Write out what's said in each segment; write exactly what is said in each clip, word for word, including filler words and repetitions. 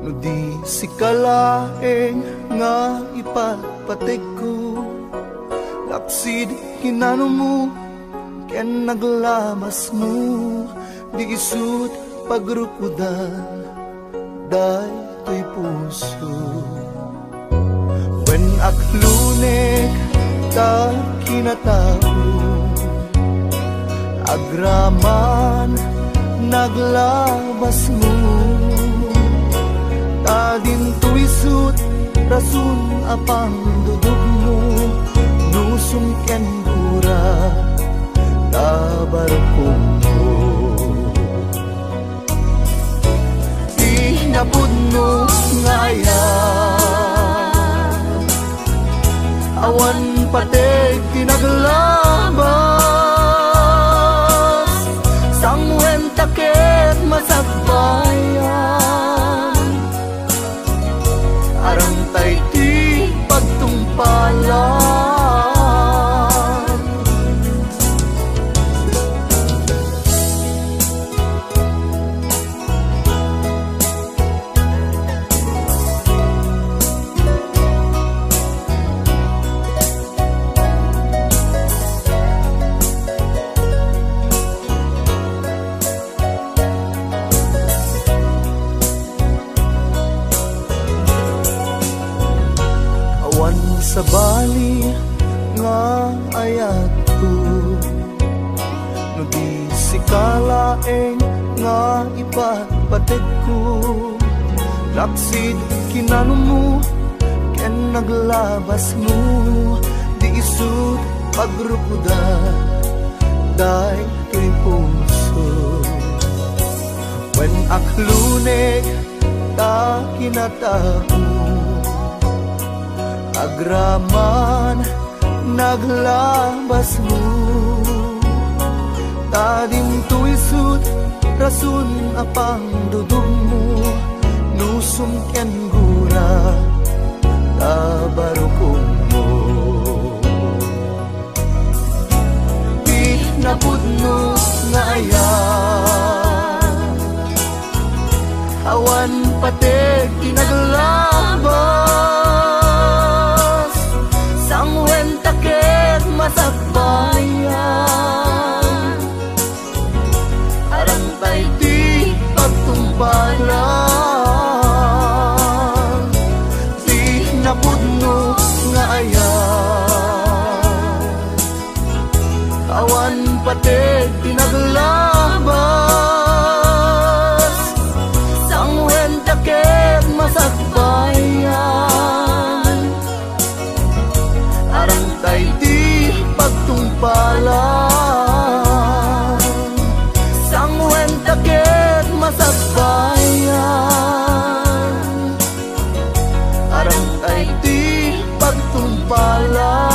No di sika laeng nga ipatpategko, lapsid kinanomo ken naglabasmo, di isut' pagrukodan daytoy puso. Wen, aklunek ta kinatao, agraman naglabasmo. Ta dinto isut' rason a pangdudugmo, nusum ken gura ta barukommo. Ti napudno nga ayat, awan pateg ti naglabas, sanguen ta ket masakbayan. Arantay ti pagtungpalan. Awan sabali nga ayatko, no di sika laeng nga ipatpategko. Lapsid kinanomo ken naglabasmo, di isut' pagrukodan daytoy puso. Wen, aklunek ta kinatao, agraman naglabasmo. Ta dinto isut' rason a pangdudugmo, nusum ken gura ta barukommo. Ti napudno nga ayat, awan pateg ti naglabas, sanguen ta ket masakbayan. Arantay ti pagtungpalan, ti napudno nga ayat. Awan pateg ti naglabas, sanguen ta ket masakbayan. Arantay ti pagtungpalan, sanguen ta ket masakbayan. Arantay ti pagtungpalan.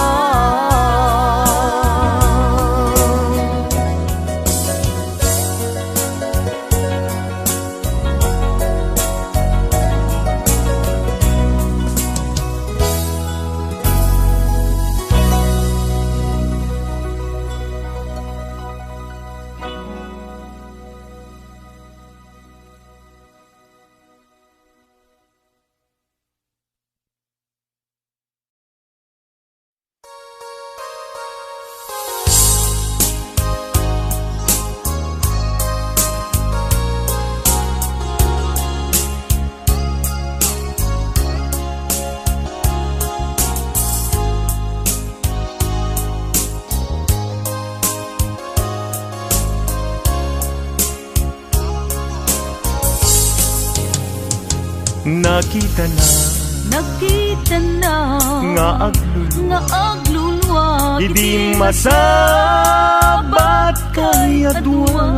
Nakitana. Nakitana. Nga agluluwa. Nga agluluwa. Idi masabat kayadua.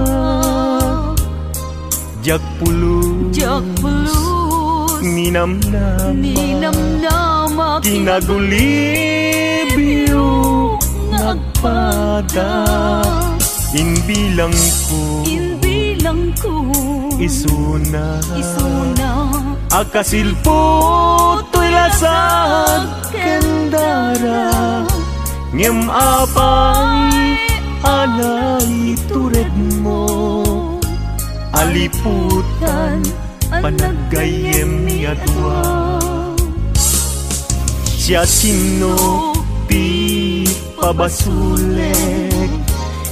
Diak pulos. Diak pulos. Ninamnama. Ninamnama. Kinagulibyo nga agpada. Inbilangko. Inbilangko. Isuna. Isuna. A kasilpo toy lasag ken dara. Ngem apay a naituredmo. aliputan, panaggayyemmi a dua. Siasino ti pabasolek?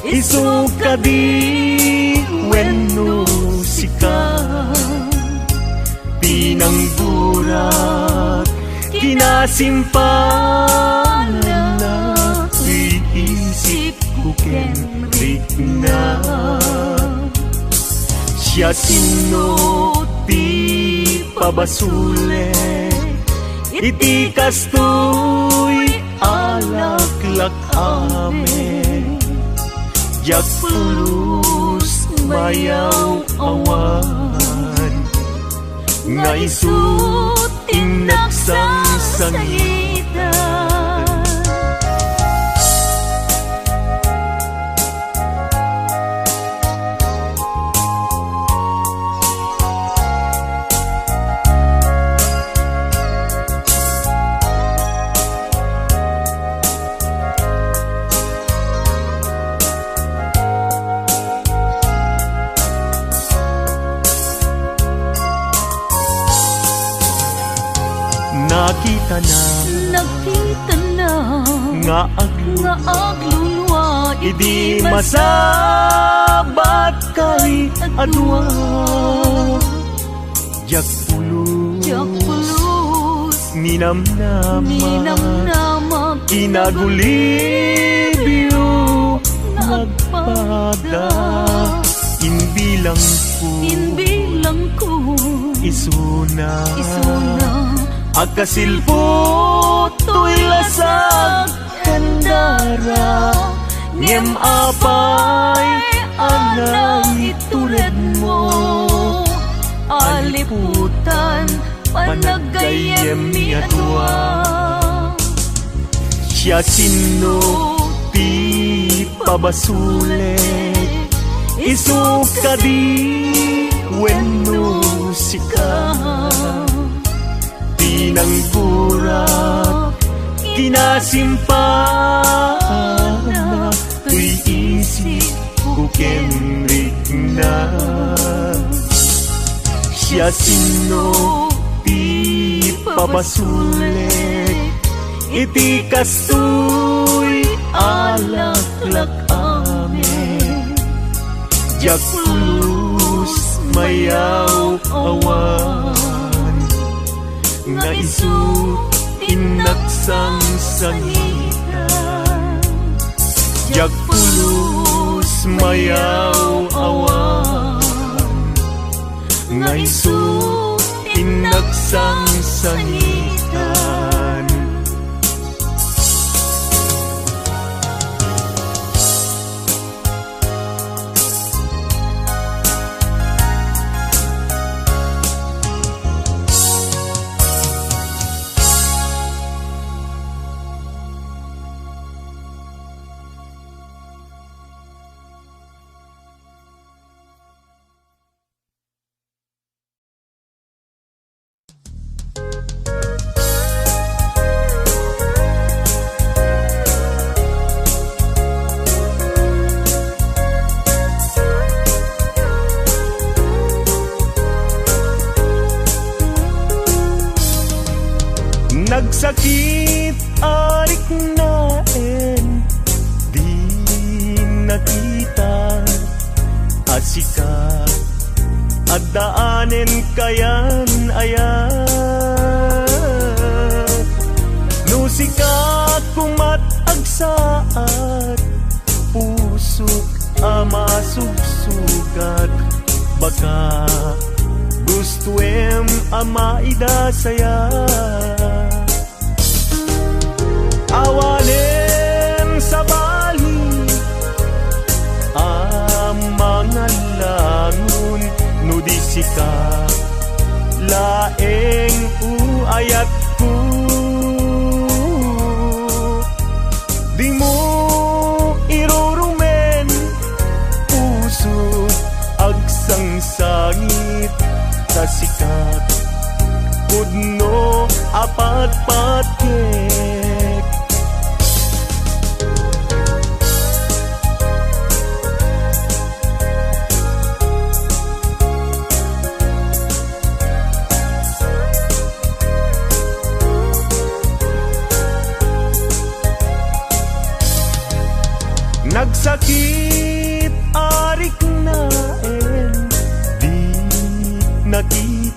Isu kadi wenno sika? Ti nangburak, kinasimpalna, ti isipko ken rikna. Siasino ti pabasolek iti kastoy a laklak amin? Diak pulos mayaw-awan nga isu ti nagsangsangitan. Nakitana, nakitana nga aglu-, nga aglulua idi masabat kay a dua. Diak pulos, diak pulos minamnama, minamnama kinagulibyo nga agpada. Inbilangko, inbilangko isuna, isuna a kasilpo toy lasag ken dara, ngem apay a nangituredmo? Aliputan, panaggayyemmi a dua. Siasino ti pabasolek? Isu kadi wenno sika? Ti nangburak, kinasimpalna, toy isipko ken rikna. Siasino ti pabasolek iti kastoy a laklak amin? Diak pulos mayaw-awan nga isu ti nagsangsangitan. Diak pulos mayaw-awan nga isu ti nagsangsangitan. Nagsakit a riknaen, di nakita a sika, addaanen kayan aya. No sika komat agsaad, pusok a masugsugat, baka gustoem a maidasaya. Awanen sabali a mangallangon no di sika laeng o ayatko. Dimo irurumen, puso, agsangsangit ta sika pudno a patpatkek.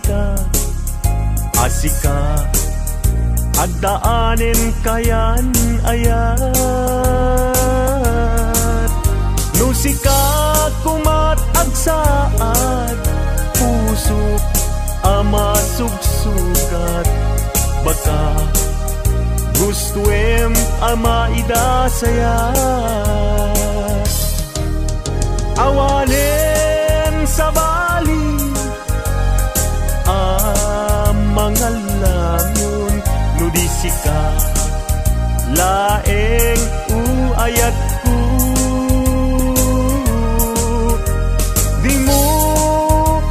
ka, a sika, addaanen kayan ayat. No sika komat agsaad, pusok a masugsugat, baka gustoem a maidasayat. Awanen sabali a mangallangon no di sika laeng o ayatko. Dimo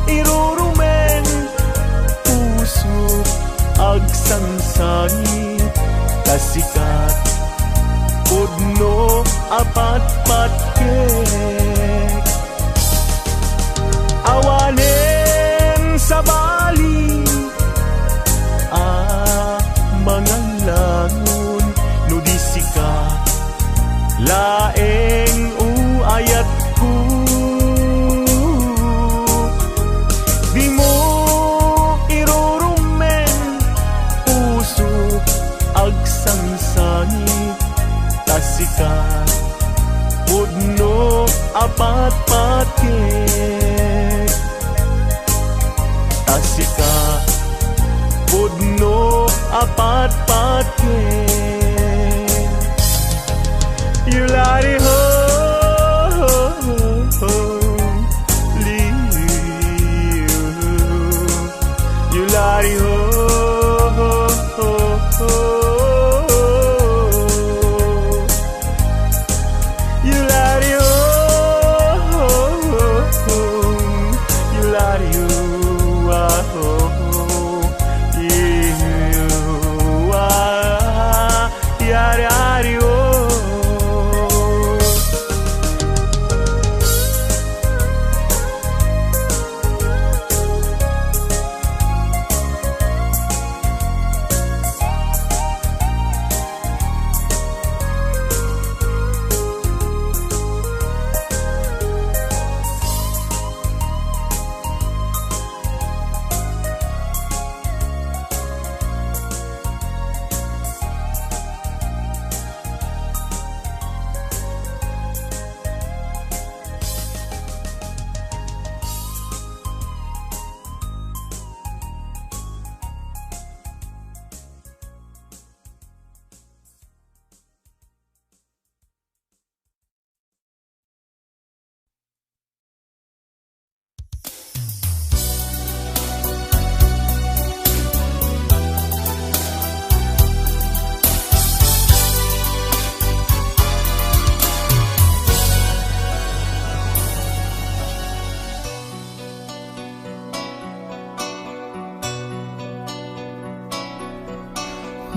irurumen pusok agsangsangit, ta sika pudno a patpatkek. Awanen sabali a mangallangon no di sika laeng o ayatko. Dimo irurumen pusok agsangsangit, ta sika pudno a patpatkek. Ta sika pudno a patpatkek. Yulari ho, ho, ho, ho, liu. Yulari ho, ho, ho, ho. Yulari ho, ho, ho, ho. Yulari ho, ah, ho, ho. Iu, ah, yari, ari, ho.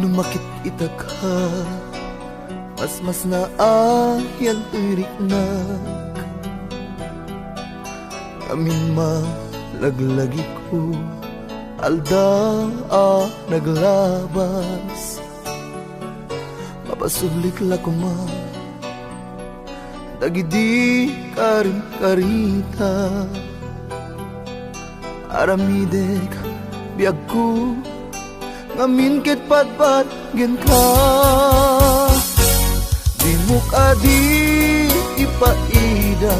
No makit-itak, masmasnaayan ti riknak. Ngamin malaglagiko, aldaw a naglabas. Mapasublik la koma dagidi karimkarita. Aramidek biagko, ngamin ket patpat kenka. Dimok a di ipaida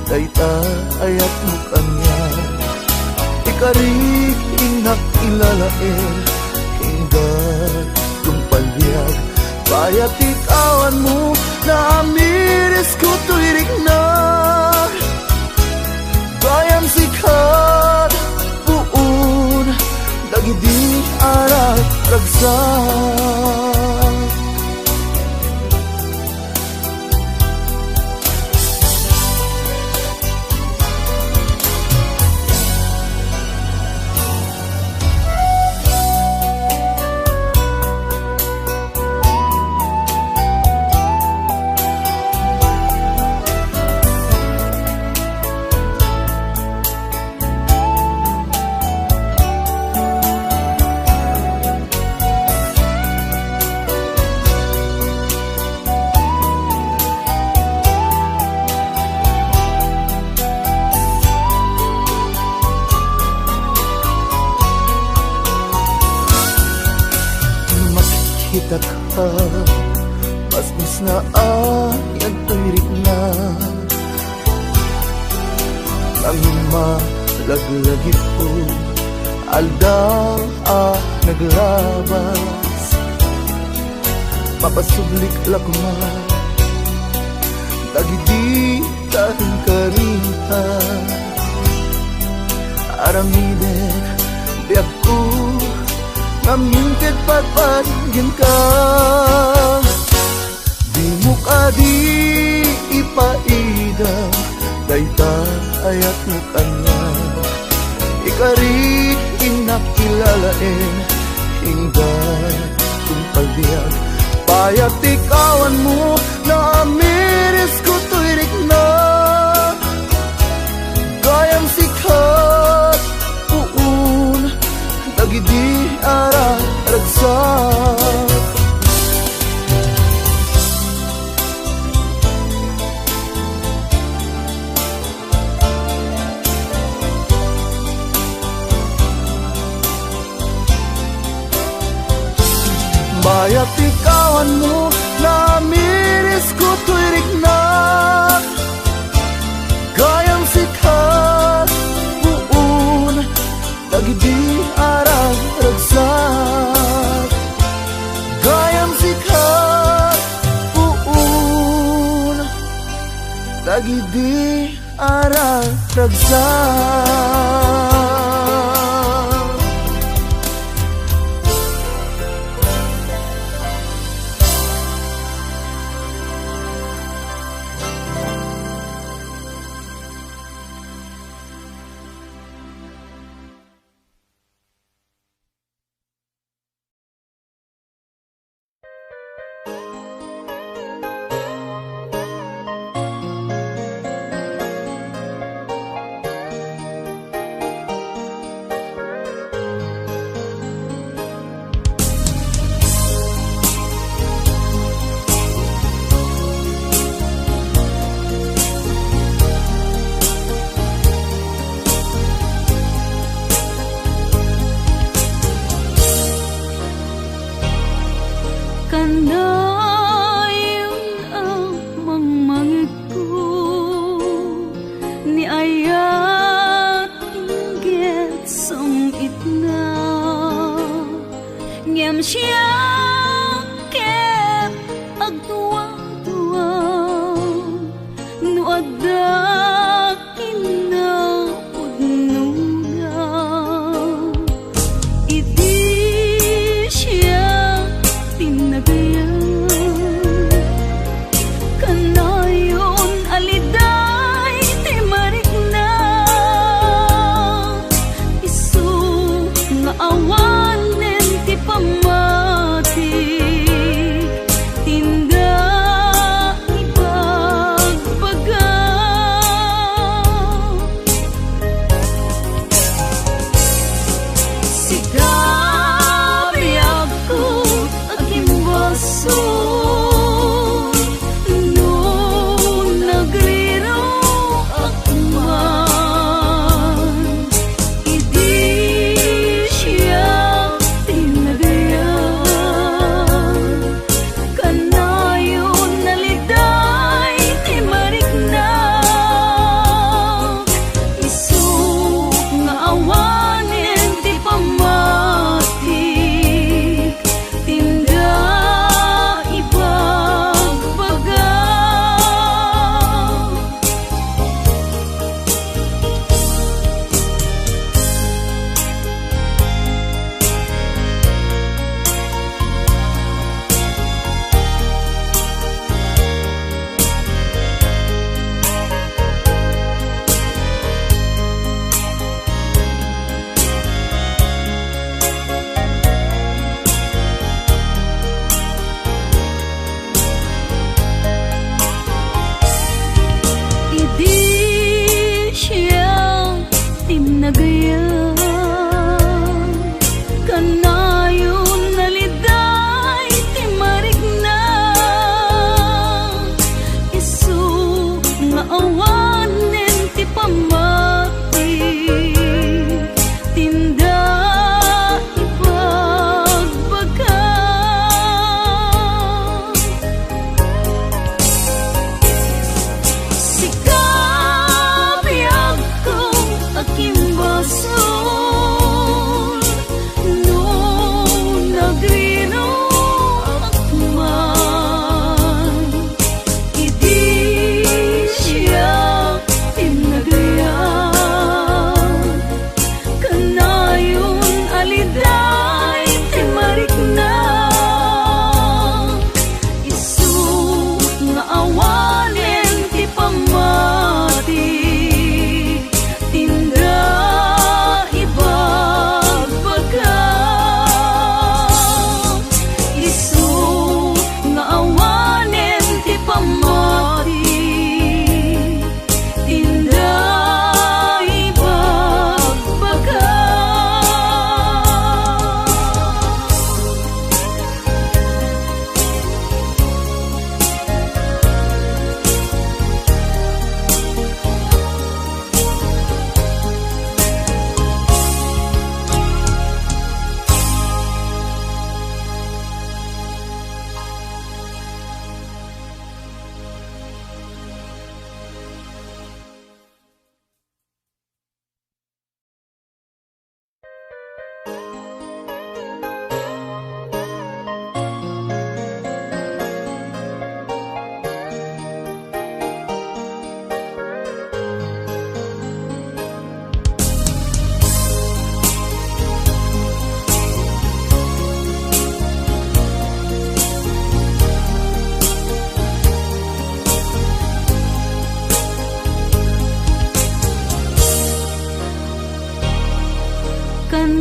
dayta ayatmo kaniak. Ikarik innak ilalaed, inggat kong palbiag. Bayat ti awanmo, naamiris ko toy riknak. Bayam sikat, puon dagidi a ragragsak. Dakha, masmasna a yadtoy rikna. Ngem malaglagipko, aldaw a naglabas. Mapasublik la koma dagidi kankaritan. Aramidek biagko, ngamin ket pagparigenka. Dimo kadi ipaida dayta a yatmo kaniak. Ikarik, innak, kilalaen, ingga tungpal biag. Payatikawanmo, naamiris ko toy rikna. Gayam sika, puon dagidi a raragsak. Payatikawanmo, naamiris ko toy rikna. Gayam sika, puon dagidi a raragsak. Gayam sika, puon dagidi a raragsak. Kanayon a mangmangegko, ni ayat inggit sam-itna, ngem siak ket agduadua no adda kinapudnona. Idi siak tinagayam, kanayon a liday ti marikna. Isu nga awanen ti pammati, tinda ibagbaga. Sika, biagko, agimbasol, no nagriruak man, idi siak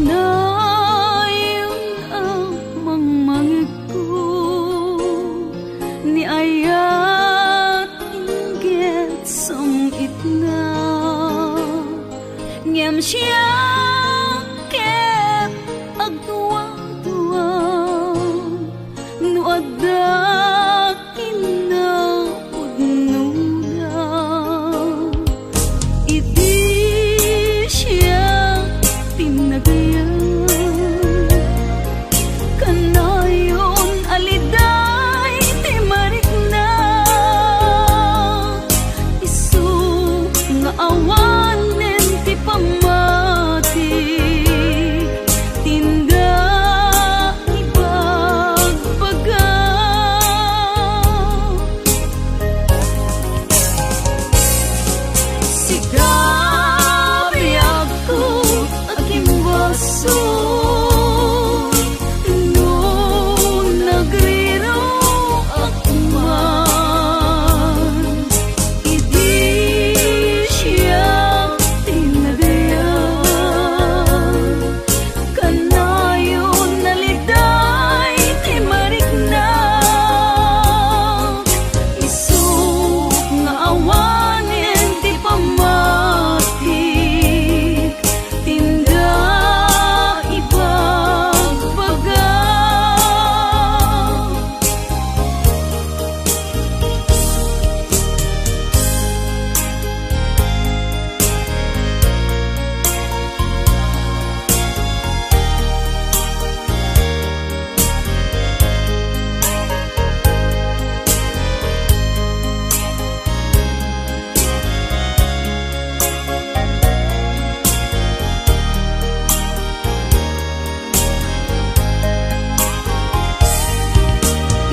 Nayon a mangmangegko, ni ayat inggit sam-itna. Ngem siak ket agduadua no adda kinapudnona. Idi siak tinagayam, kanayon a liday ti marikna. Isu nga awanen ti pammati, tinda ibagbaga. Sika, biagko, agimbasol, no nagriruak man, idi siak tinagayam. Kanayon a liday ti marikna, isu nga awanen ti pammati, tinda ibagbaga.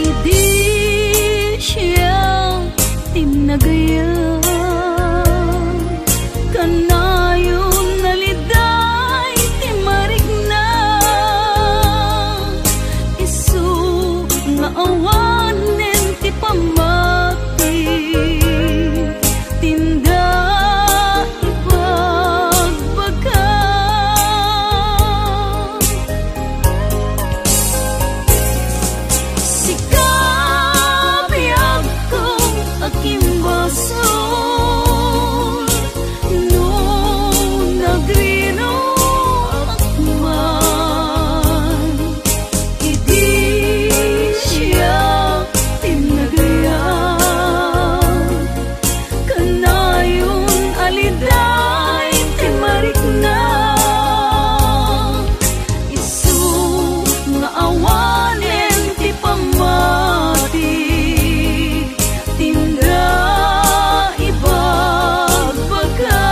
Idi siak tinagayam, kanayon a liday ti marikna, isu nga awanen ti pammati, tinda ibagbaga. Sika, biagko, agimbasol, no nagriruak man, idi siak tinagayam. Kanayon a liday ti marikna, isu nga awanen ti pammati, tinda ibagbaga.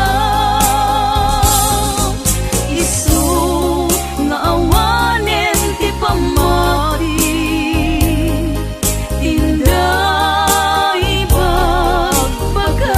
Isu nga awanen ti pammati, tinda ibagbaga.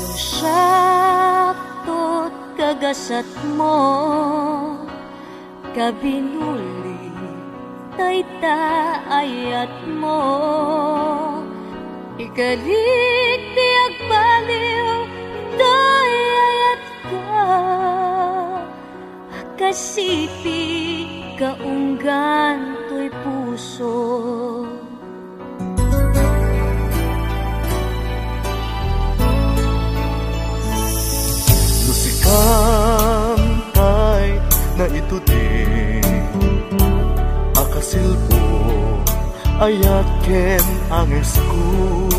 No siak ket kagasatmo, kabinuli dayta ayatmo. Ikalik ti agbaliw, tay ayatka, a kasipi kaunggan toy puso. No sikam tay naitudi a kasilpo Ayat ken angesko,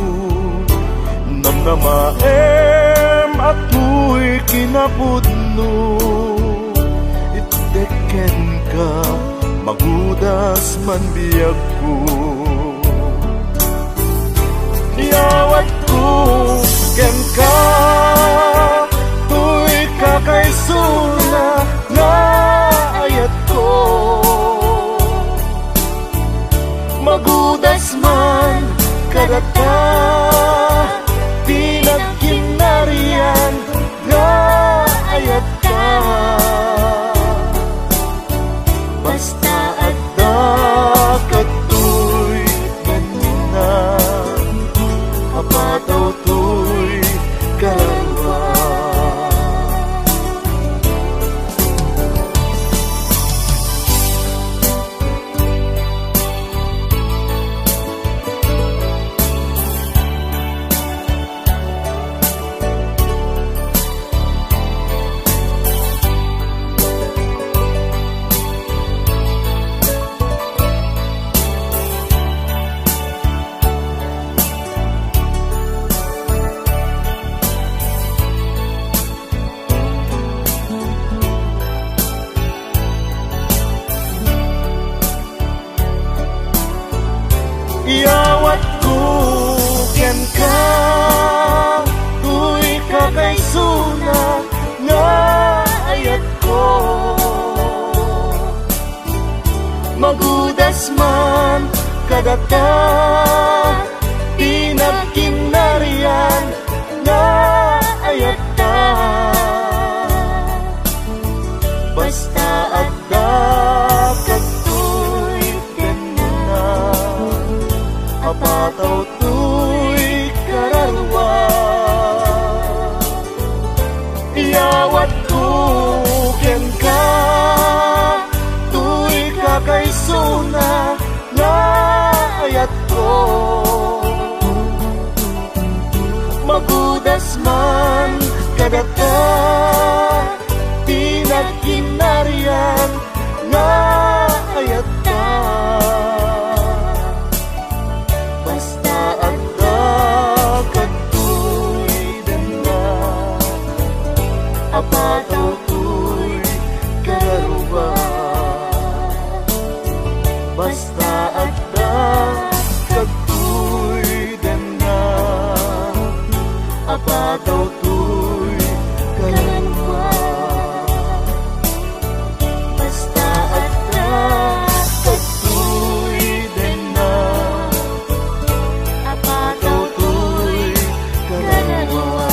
namnamaem a toy kinapudno. Itdek kenka, magudas man biagko. Iyawatko kenka, toy kakaisuna nga ayatko. Magudas man kadata ti nagkinarian nga ayatka. Basta adda kadtoy ganina, apataw toy kararua. Iyawatko kenka, toy kakaisuna nga ayatko. Magudas man kadata ti nagkinarian nga ayatka. Basta adda kadtoy kenna, apataw toy kararua. Iyawatko kenka, toy kakaisuna nga ayatko. Magudas man kadata ti nagkinarian nga ayatka. Basta adda kadtoy denna, apataw toy kararua. Basta adda kadtoy denna, apataw toy kararua. Basta adda kadtoy denna, apataw toy kararua.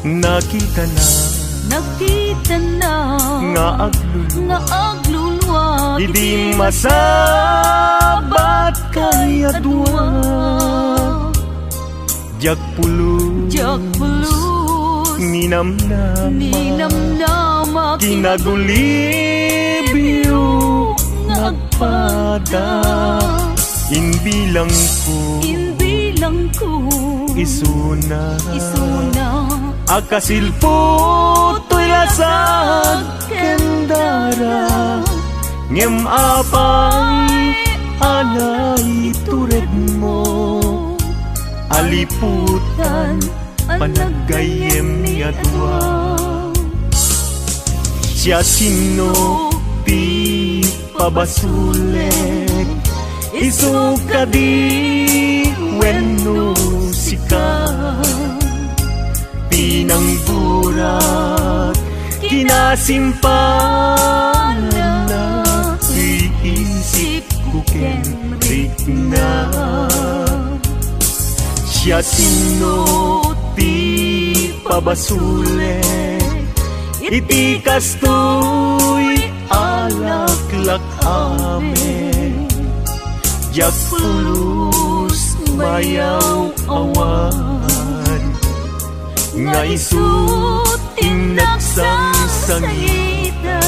Nakitana. Nakitana. Nga agluluwa. Nga agluluwa. Idi masabat kayadua. Diak pulos. Diak pulos. Ninamnama. Ninamnama. Kinagulibyo nga agpada. Inbilangko. Inbilangko. Isuna. Isuna. A kasilpo toy lasag ken dara. Ngem apay a naituredmo a liputan a naggayyem ni a dua. Siasino ti pabasolek, isu kadi wenno sika? Pinangburak, kinasimpalna, ti isipko ken rikna. Siasino ti pabasolek iti kastoy a laklak-amek. Diak pulos mayaw-awan nga isu ti nagsangsangitan.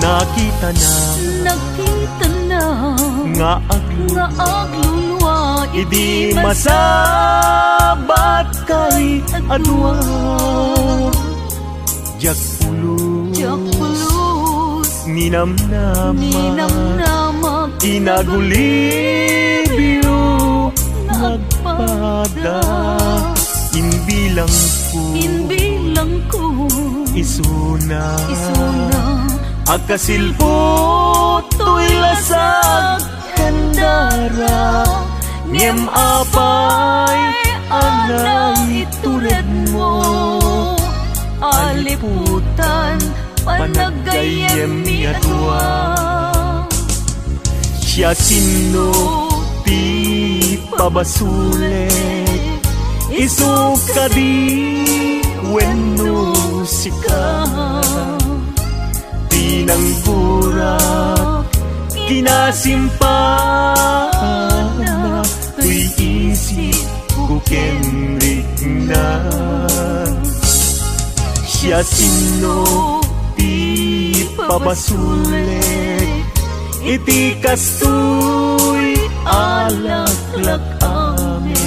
Nakitana, nakitana nga aglu-, nga aglulua idi masabat kay a dua. Diak pulos, diak pulos, ninamnama, ninamnama, inagulibyo nga agpada. Imbilangko, imbilangko, isuna, isuna, a kasilpo toy lasag ken dara, ngem apay a nangituredmo a liputan panaggayyemmi a dua. Siasino ti pabasolek, isu kadi wenno sika? Ti nangkurak, kinasimpaanna, toy isipko ken rikna. Siasino ti pabasolek iti kastoy a laklak-amek?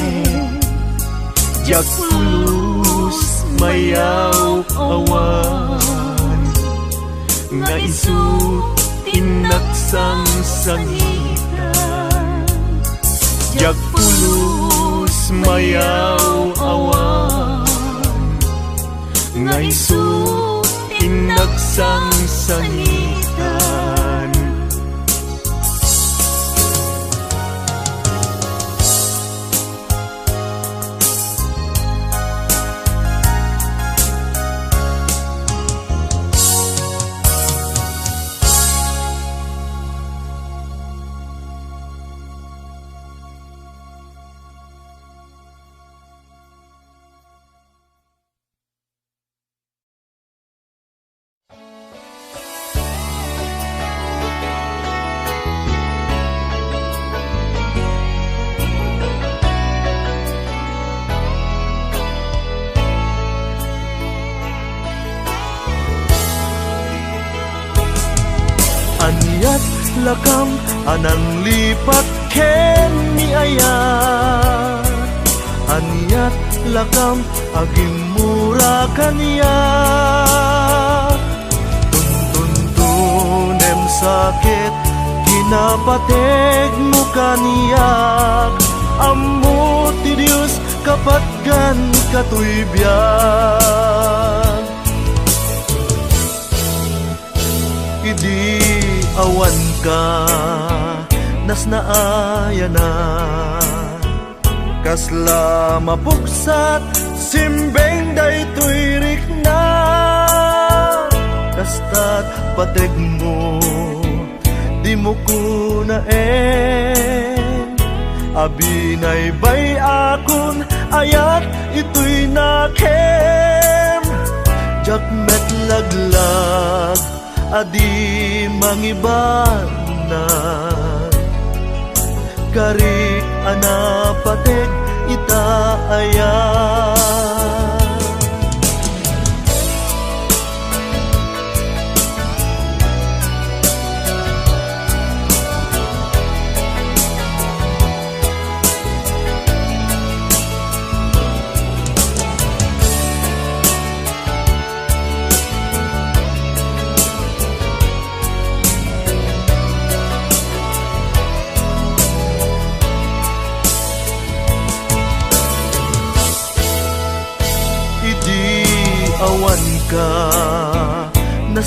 Diak pulos mayaw-awan nga isu ti nagsangsangitan. Diak pulos mayaw-awan nga isu ti nagsangsangitan. Aniat lakam a nanglipat ken ni ayat? Aniat lakam agimmura kaniak. Tuntuntunem sakit, kinapategmo kaniak. Ammo ti Dios, kapatgan katoy biag. Idi awanka, nasnaayanak. Kasla mapugsat, simbeng daytoy rikna. Kasta't pategmo, dimo kunaen a binaybay-akon, ayat itoy nakem. Diak met laglag a di mangibanag. Karik a napateg ita aya?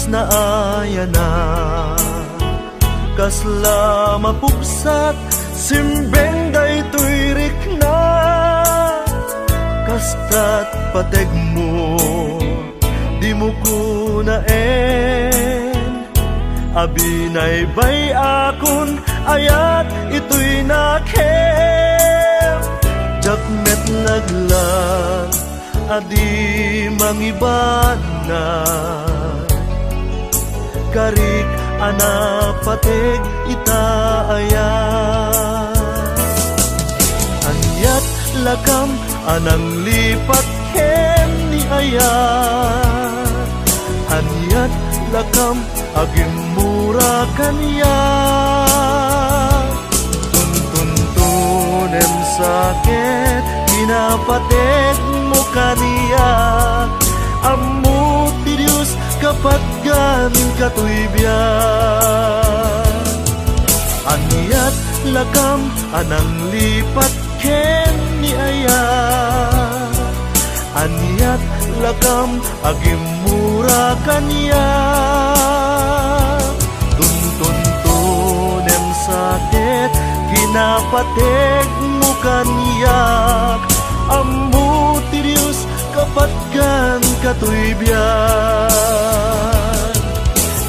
Naayana, kasla mapugsat, simbeng daytoy rikna. Kasta't pategmo, dimo kunaen a binaybay-akon, ayat itoy nakem. Diak met naglan a di mangibanag. Karik a napateg ita ayat. Aniat lakam a nanglipat ken ni ayat. Aniat lakam a gimmura kaniak. Tuntuntunem sa ket kinapategmo kaniak. Ammo ti Dios kapatgan katoy biag. Aniat lakam a nanglipat ken ni ayat. Aniat lakam a gimmura kaniak. Tuntuntunem sa ket kinapategmo kaniak. Ammo ti Dios kapatgan katoy biag.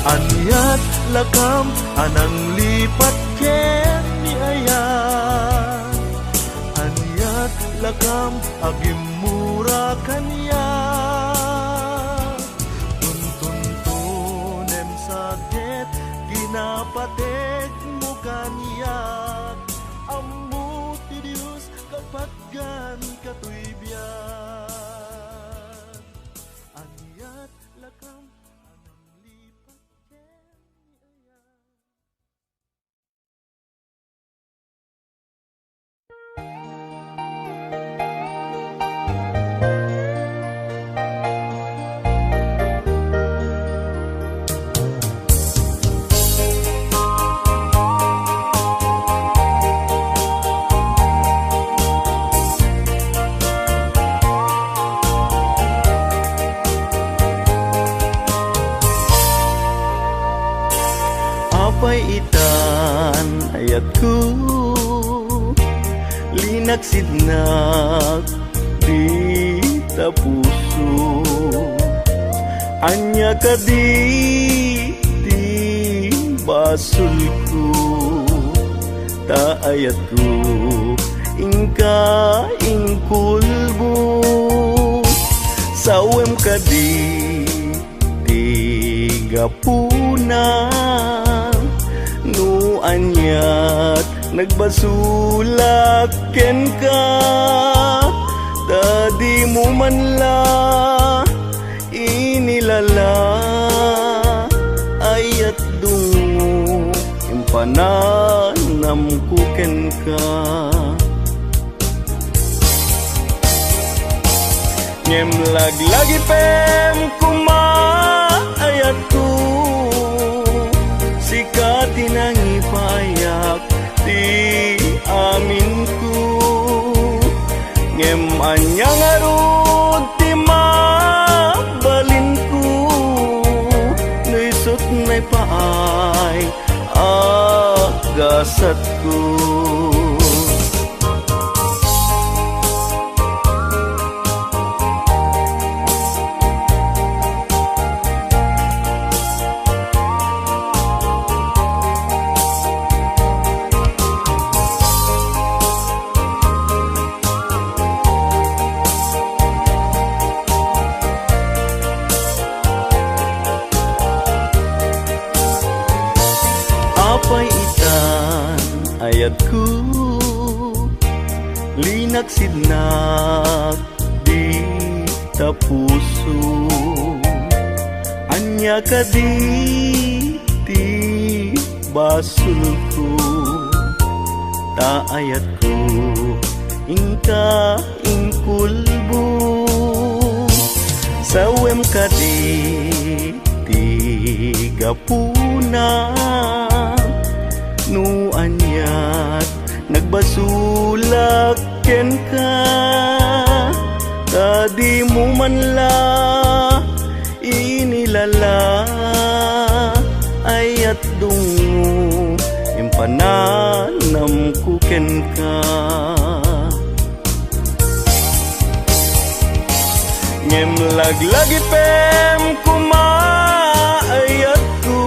Aniat lakam a nanglipat ken ni ayat. Aniat lakam a gimmura kaniak. Tuntuntunem sa ket kinapategmo kaniak. Ammo ti Dios kapatgan katoy biag. Aniat lakam a nanglipat ken ni ayat. Apay itan, ayatko, linaksidnak dita puso. Ania kadi ti basolko? Ta ayatko, inka inkulbo. Sawem kadi ti gapuna no aniat nagbasolak kenka? Ta dimo man la inilala, ayat dungngo, impananamko kenka. Ngem laglagipem koma, ayatko, sika ti nangipayak ti aminko. Ngem ania ngarud ti mabalinko no isut' naipaay a gasatko? Apay itan, ayatko, linaksidnak dita puso. Ania kadi ti basolko? Ta ayatko, inka inkulbo. Sawem kadi ti gapuna no aniat nagbasolak kenka? Ta dimo man la inilala, Ayat dungngo, impananamko kenka. Ngem laglagipem koma, ayatko,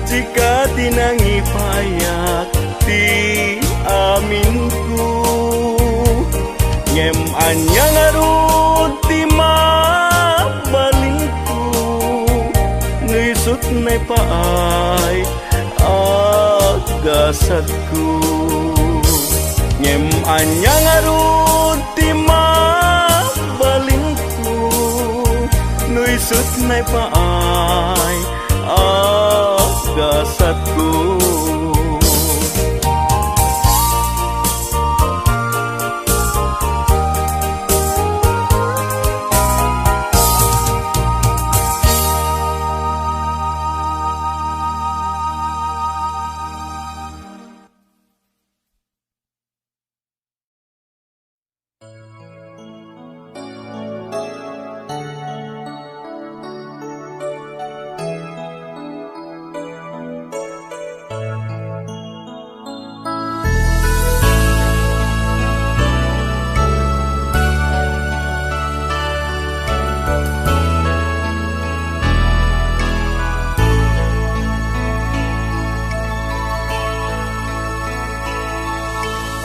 sika ti nangipayak ti aminko. Ngem ania ngarud ti mabalinko no isut' naipaay a gasatko? Ngem ania ngarud ti mabalinko no isut' naipaay a gasatko?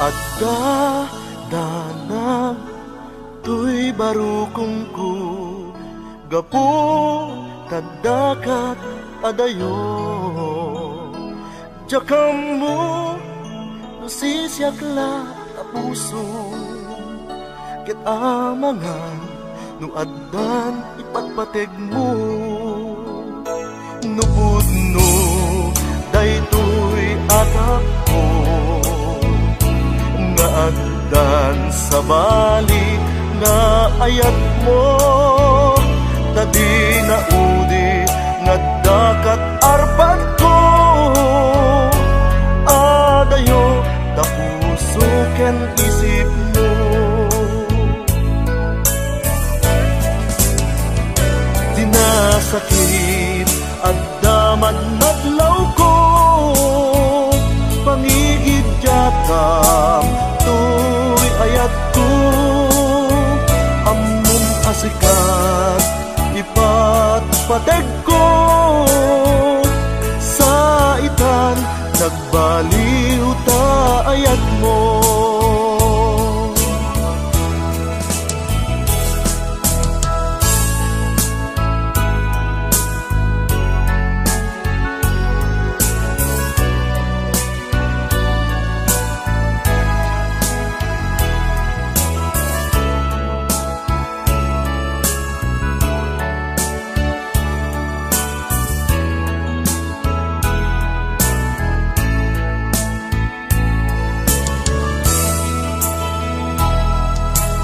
Adda danag toy barukongko gapu ta addakat a dayo. Diak ammo no sisiak la a puso ket amangan no addan ipatpategmo. No pudno daytoy a tappo nga addan sabali nga ayatmo, ta di naudi nga addakat arpadko. Adayo ta puso ken isipmo. Di nasakit adda madmadlawko, pangigiddiatam toy ayatko. Ammom a sikat ipatpategko, saitan nagbaliw ta ayatmo.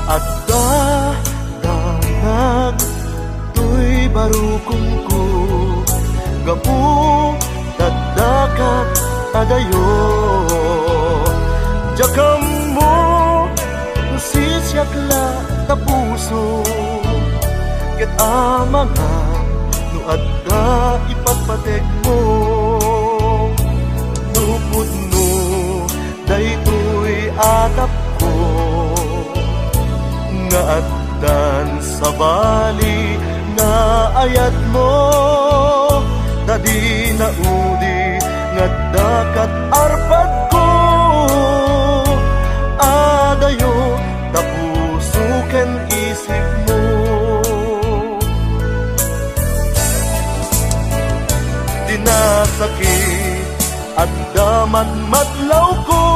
Adda danag toy barukongko gapu ta addakat a dayo. Diak ammo no sisiak la ta puso ket amangan no adda ipatpategmo. No pudno daytoy a tappo nga addan sabali nga ayatmo, ta di naudi nga addakat arpadko. Adayo ta puso ken isipmo. Di nasakit adda madmadlawko,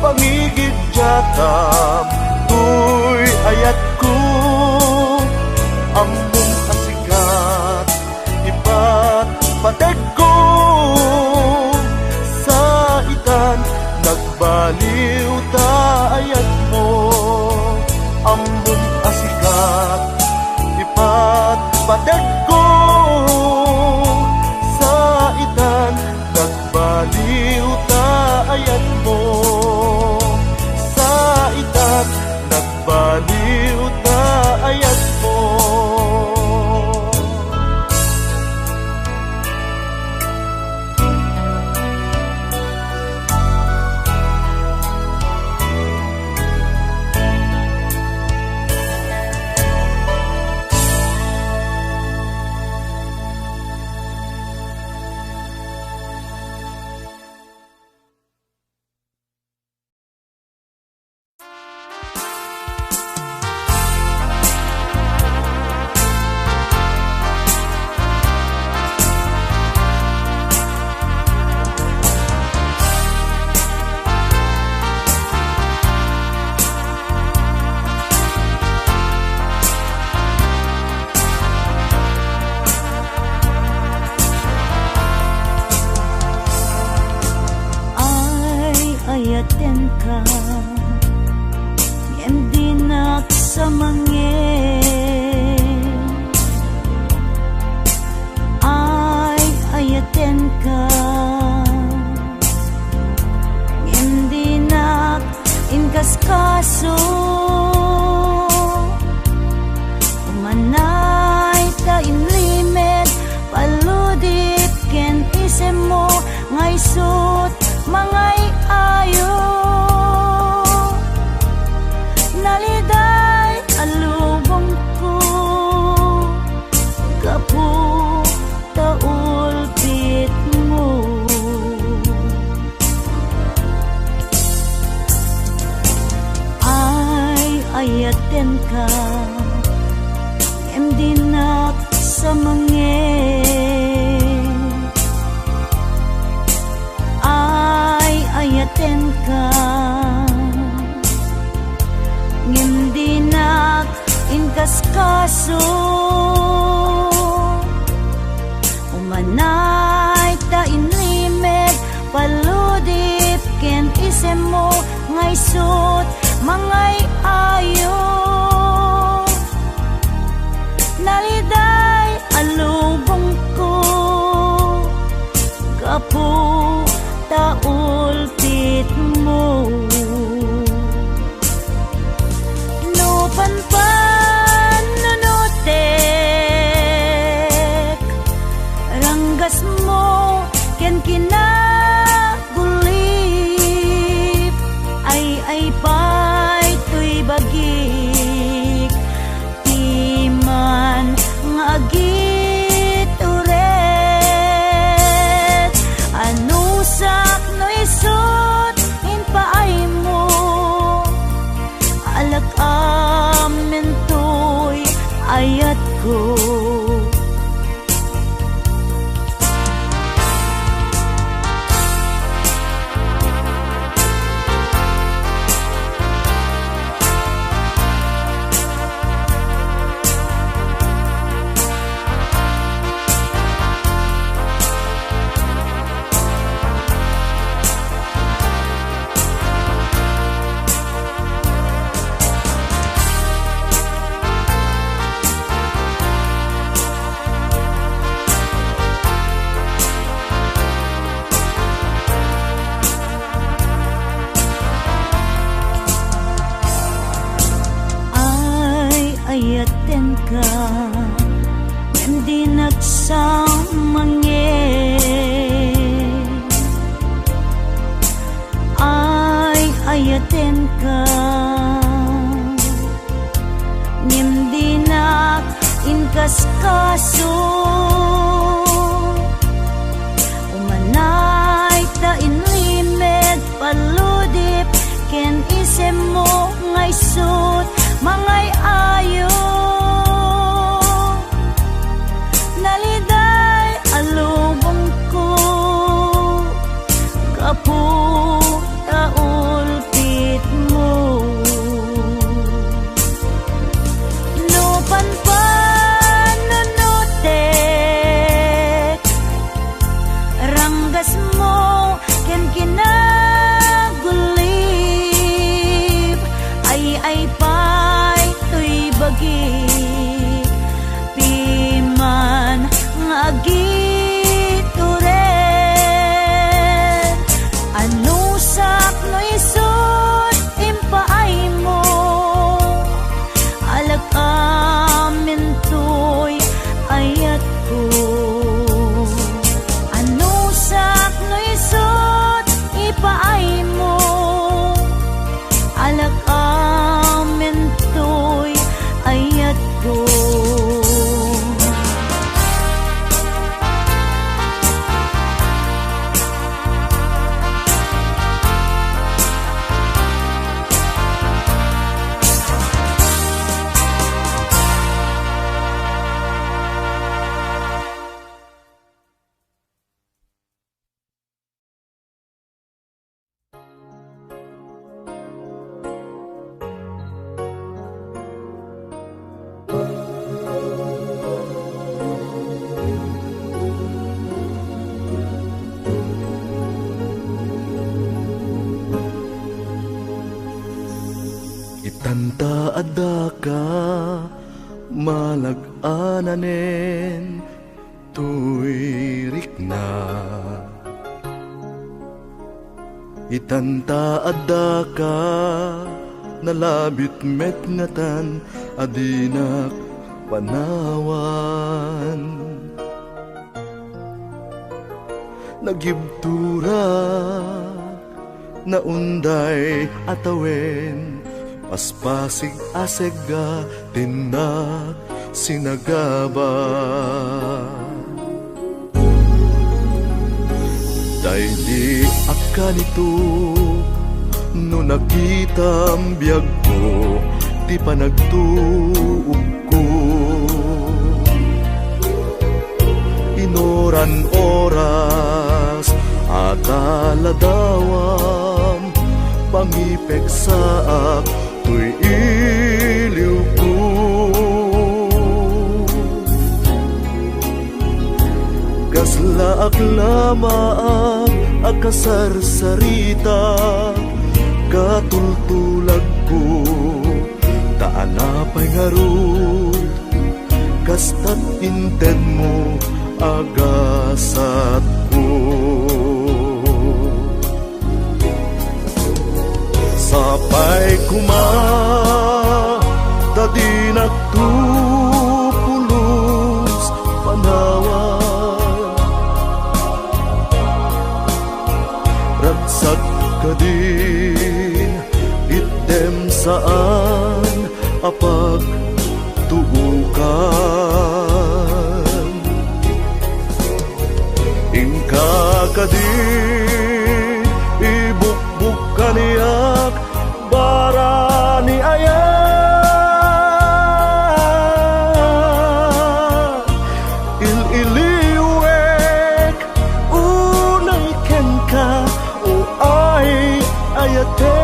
pangigiddiatam toy ayatko. Ammom a sikat ipatpategko, saitan nagbaliw ta ayatmo. Ammom a sikat ipatpategko, saitan nagbaliw ta ayatmo. Saitan nagbaliw ta ayatmo. ta mangngeg. Ay-ayatenka, ngem dinak inkaskaso. Umanay ta inlimed, palludip ken isemmo nga isut' mangay-ayo. Naliday a lubongko, gapu ta ulpitmo. No panpanunotek, ranggasmo ken kinagulip, ay-ay pay toy bagik, piman nga agitured. Anusak no isut' impaaymo, alak-amen toy ayatko. Ay-ayatenka, ngem dinak sa mangngeg. Ay-ayatenka, ngem dinak inkaskaso. Umanay ta inlimed, palludip ken isemmo nga isut' mangay-ayo. Naliday a lubongko, gapu ta ulpitmo. No panpanunotek, ranggasmo ken kinagulip, ay-ay pay toy bagik, piman nga agitured. Anusak no isut' impaaymo, alak-amen toy ayatko. Anusak no isut' ipaaymo, alak-amen toy ayatko. Itanta addaka malag-ananen toy rikna. Itanta addaka nalabit met ngatan a dinak panawan. Nagibturak naunday a tawen, paspasig a segga, tinnak sinagaba. Daydi a kanito, no nakitam biagko ti panagtuokko. Ladawam, pangipeksaak toy iliwko. Kaslaak la maag a kasarsarita, katultulagko, ta anapay ngarud, kastat intedmo a gasatko. Sapay koma ta dinakto pulos panawan. Ragsak kadin, itdem saan a pagtuokan. Inka kadi ibukbuk kaniak, barani ayat, il-iliwek unay kenka, o ay ayatek.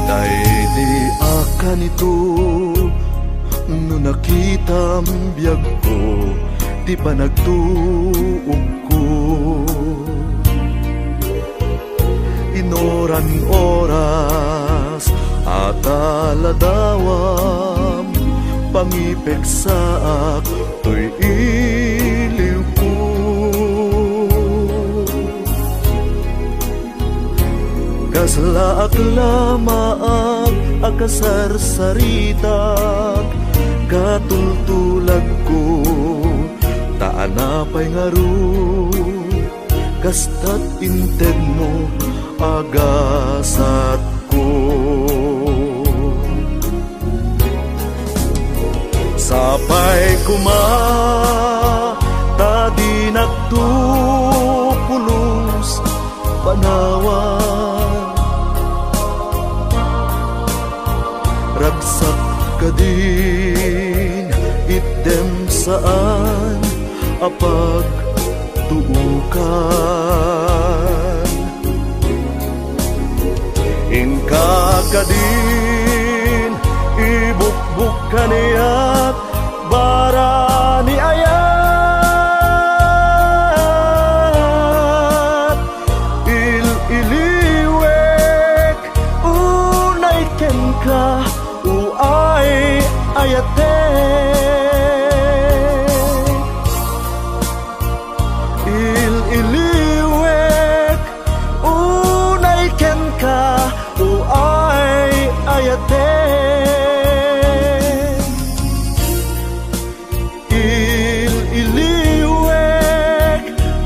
Daydi a kanito, no nakitam biagko ti panagtuokko. Inoran oras a taladawam, pangipeksaak toy iliwko. Kaslaak la maag a kasarsaritak, katultulagko, ta anapay ngarud, kastat intedmo a gasatko. Sapay koma ta dinakto pulos panawan. Ragsak kadin, itdem saan a pagtuokan. Inka kadin ibukbuk kaniak, barani ayat, il-iliwek unay kenka, o ay ayatek. Il-iliwek unay kenka, o ay ayatek. Il-iliwek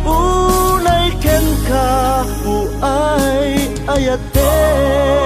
unay kenka, o ay ayatek.